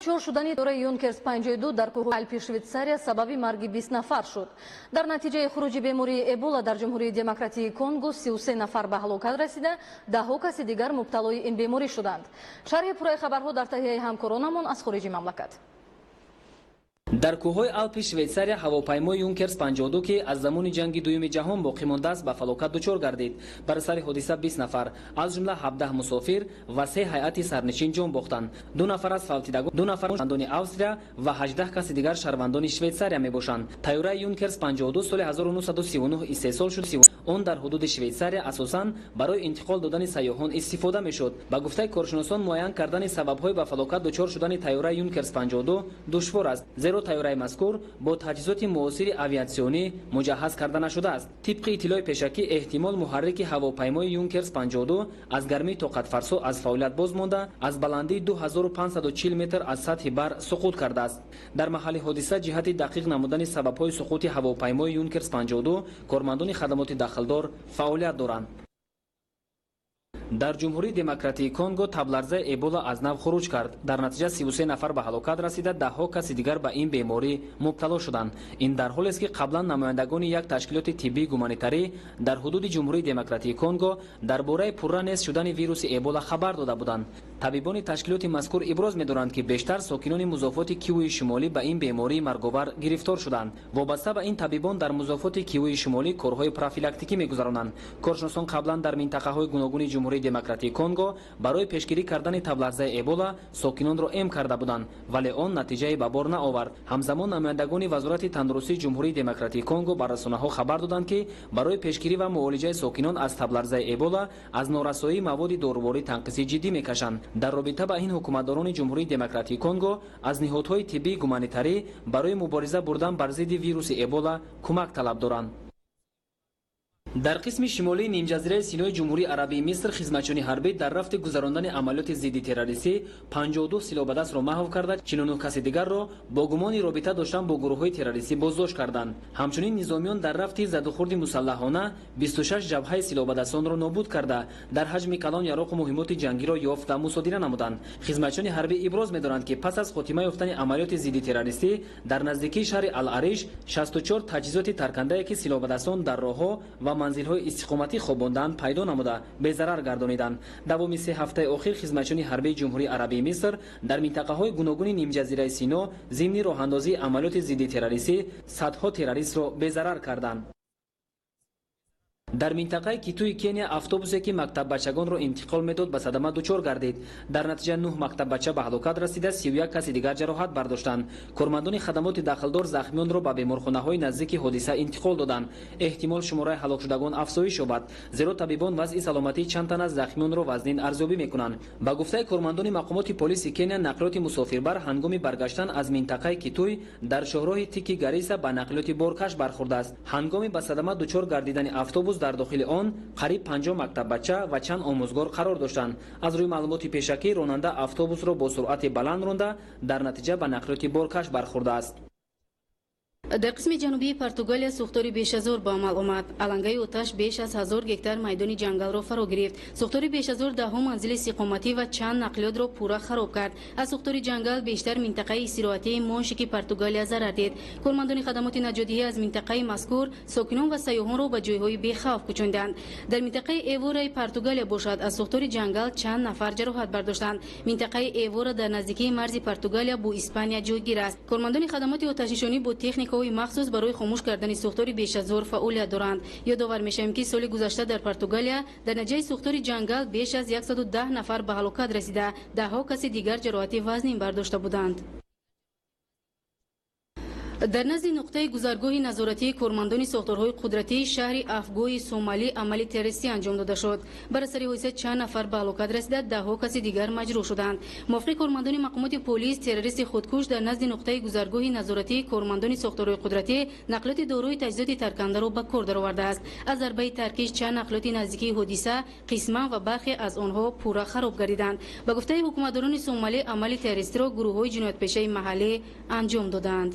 Дучор шудани тайёраи Юнкерс 52 дар кӯҳҳои Алпи Швейтсария сабаби марги 20 нафар шуд. Дар натиҷаи хуруҷи бемории Эбола дар Ҷумҳурии Демократии Конго 33 нафар ба ҳалокат расида, даҳҳо каси дигар мубталои ин беморӣ шуданд. Шарҳи пурраи хабарҳо дар таҳияи ҳамкоронамон аз хориҷи мамлакат. Дар кӯҳҳои Алпи Швейтсария ҳавопаймои Юнкерс 52, ки аз замони ҷанги дуюми ҷаҳон боқӣ мондааст, ба фалокат дучор гардид. Бар сари ҳодиса 20 нафар, аз ҷумла 17 мусофир ва се ҳайати сарнишин ҷон бохтанд. Ду нафар аз фавтидагон ду нафар шаҳрвандони Австрия ва 18 каси дигар шаҳрвандони Швейтсария мебошанд. Тайёраи Юнкерс 52 соли 1939 истеҳсол шуд. Он дар ҳудуди Швейтсария асосан барои интиқол додани сайёҳон истифода мешуд. Ба гуфтаи коршиносон, муайян кардани сабабҳои ба фалокат дучор шудани тайёраи Юнкерс 52 душвор аст, зеро тайёраи мазкур бо таҷҳизоти муосири авиатсионӣ муҷаҳҳаз карда нашудааст. Тибқи иттилои пешакӣ, эҳтимол муҳаррики ҳавопаймои Юнкерс 52 аз гармии тоқатфарсо аз фаъолият боз монда, аз баландии 2540 метр аз сатҳи баҳр суқут кардааст. Дар маҳалли ҳодиса ҷиҳати дақиқ намудани сабабҳои суқути ҳавопаймои Юнкерс 52 кормандони хадамоти дахлдор фаъолият доранд. Дар Ҷумҳурии Демократии Конго табларзаи Эбола аз нав хуруҷ кард. Дар натиҷа 33 нафар ба ҳалокат расида, даҳҳо каси дигар ба ин беморӣ мубтало шуданд. Ин дар ҳолест, ки қаблан намояндагони як ташкилоти тиббии гуманитарӣ дар ҳудуди Ҷумҳурии Демократии Конго дар бораи пурра нест шудани вируси Эбола хабар дода буданд. Табибони ташкилоти мазкур иброз медоранд, ки бештар сокинони музофоти Кивуи Шимолӣ ба ин бемории марговар гирифтор шуданд. Вобаста ба ин, табибон дар музофоти Кивуи Шимолӣ корҳои профилактикӣ мегузаронанд. Коршиносон қаблан дар минтақаҳои гуногуни Ҷумҳурии Демократии Конго барои пешгирӣ кардани табларзаи Эбола сокинонро эм карда буданд, вале он натиҷае ба бор наовард. Ҳамзамон намояндагони Вазорати тандурустии Ҷумҳурии Демократии Конго ба расонаҳо хабар доданд, ки барои пешгирӣ ва муолиҷаи сокинон аз табларзаи Эбола аз норасоии маводи доруворӣ танқиси ҷиддӣ мекашанд. Дар робита ба ин, ҳукуматдорони Ҷумҳурии Демократии Конго аз ниҳодҳои тиббии гуманитарӣ барои мубориза бурдан бар зидди вируси Эбола кӯмак талаб доранд. Дар қисми шимолии нимҷазираи Синои Ҷумҳурии Арабии Миср хизматчиёни ҳарбӣ дар рафти гузарондани амалиёти зидди террористӣ 52 силоҳбадастро маҳв карда, 49 каси дигарро бо гумони робита доштан бо гурӯҳҳои террористӣ боздошт карданд. Ҳамчунин низомиён дар рафти задухӯрди мусаллаҳона 26 ҷабҳаи силоҳбадастонро нобуд карда, дар ҳаҷми калон яроқу муҳиммоти ҷангиро ёфт ва мусодира намуданд. Хизматчиёни ҳарбӣ иброз медоранд, ки пас аз хотима ёфтани амалиёти зидди террористӣ дар наздикии шаҳри Ал-Ариш 64 таҷҳизоти таркандае, ки силоҳбадастон дар роҳҳо ва манзилҳои истиқоматӣ хобонданд, пайдо намуда, безарар гардониданд. Давоми 3 ҳафтаи охир хизматчиёни ҳарбии Ҷумҳурии Арабии Миср дар минтақаҳои гуногуни нимҷазираи Сино зимни роҳандозии амалиёти зидди террористӣ садҳо террористро безарар карданд. Дар минтақаи Китуи Кения автобусе, ки мактаббачагонро интиқол медод, ба садама дучор гардид. Дар натиҷа нӯҳ мактаббача ба ҳалокат расида, 31 каси дигар ҷароҳат бардоштанд. Кормандони хадамоти дахлдор захмионро ба беморхонаҳои наздики ҳодиса интиқол доданд. Эҳтимол, шумораи ҳалокшудагон афзоиш ёбад, зеро табибон вазъи саломатии чанд тан аз захмионро вазнин арзёбӣ мекунанд. Ба гуфтаи кормандони мақомоти полиси Кения, нақлиёти мусофирбар ҳангоми баргаштан аз минтақаи Китуй дар шоҳроҳи Тики Гариса ба нақлиёти боркаш бархӯрдааст. Ҳангоми ба садама дучор гардидани автобус дар дохили он қариб 50 мактаббача ва чанд омӯзгор қарор доштанд. Аз рӯи маълумоти пешакӣ, ронанда автобусро бо суръати баланд ронда, дар натиҷа ба нақлиёти боркаш бархӯрдааст. Дар қисми ҷанубии Португалия сӯхтори бешазор ба амал омад. Алангаи оташ беш аз 1000 гектар майдони ҷангалро фаро гирифт. Сӯхтори бешазор даҳҳо манзили истиқоматӣ ва чанд нақлиётро пурра хароб кард. Аз сӯхтори ҷангал бештар минтақаи истироҳатии Моншики Португалия зарар дид. Кормандони хадамоти наҷотдиҳӣ аз минтақаи мазкур сокинон ва сайёҳонро ба ҷойҳои бехавф кӯчонданд. Дар минтақаи Эвораи Португалия бошад, аз сӯхтори ҷангал чанд нафар ҷароҳат бардоштанд. Минтақаи Эвора дар наздикии марзи Португалия бо Испания ҷойгир аст. Кормандони хадамоти оташнишонӣ бо техникаҳои махсус барои хомӯш кардани сӯхтори бешазор фаъолият доранд. Ёдовар мешавем, ки соли гузашта дар Португалия дар натиҷаи сӯхтори ҷангал беш аз 110 нафар ба ҳалокат расида, даҳҳо каси дигар ҷароҳати вазнин бардошта буданд. Дар назди нуқтаи гузаргоҳи назоратии кормандони сохторҳои қудратии шаҳри Афгои Сомалӣ амали террористӣ анҷом дода шуд. Бар асари ҳодиса чанд нафар ба ҳалокат расида, даҳҳо каси дигар маҷрӯҳ шуданд. Мувофиқи кормандони мақомоти полис, террористи худкуш дар назди нуқтаи гузаргоҳи назоратии кормандони сохторҳои қудратӣ нақлиёти дорои таҷҳизоти таркандаро ба кор даровардааст. Аз зарбаи таркиш чанд нақлиёти наздикии ҳодиса қисман ва бархе аз онҳо пурра хароб гардиданд. Ба гуфтаи ҳукуматдорони Сомалӣ, амали террористиро гурӯҳҳои ҷиноятпешаи маҳаллӣ анҷом доданд.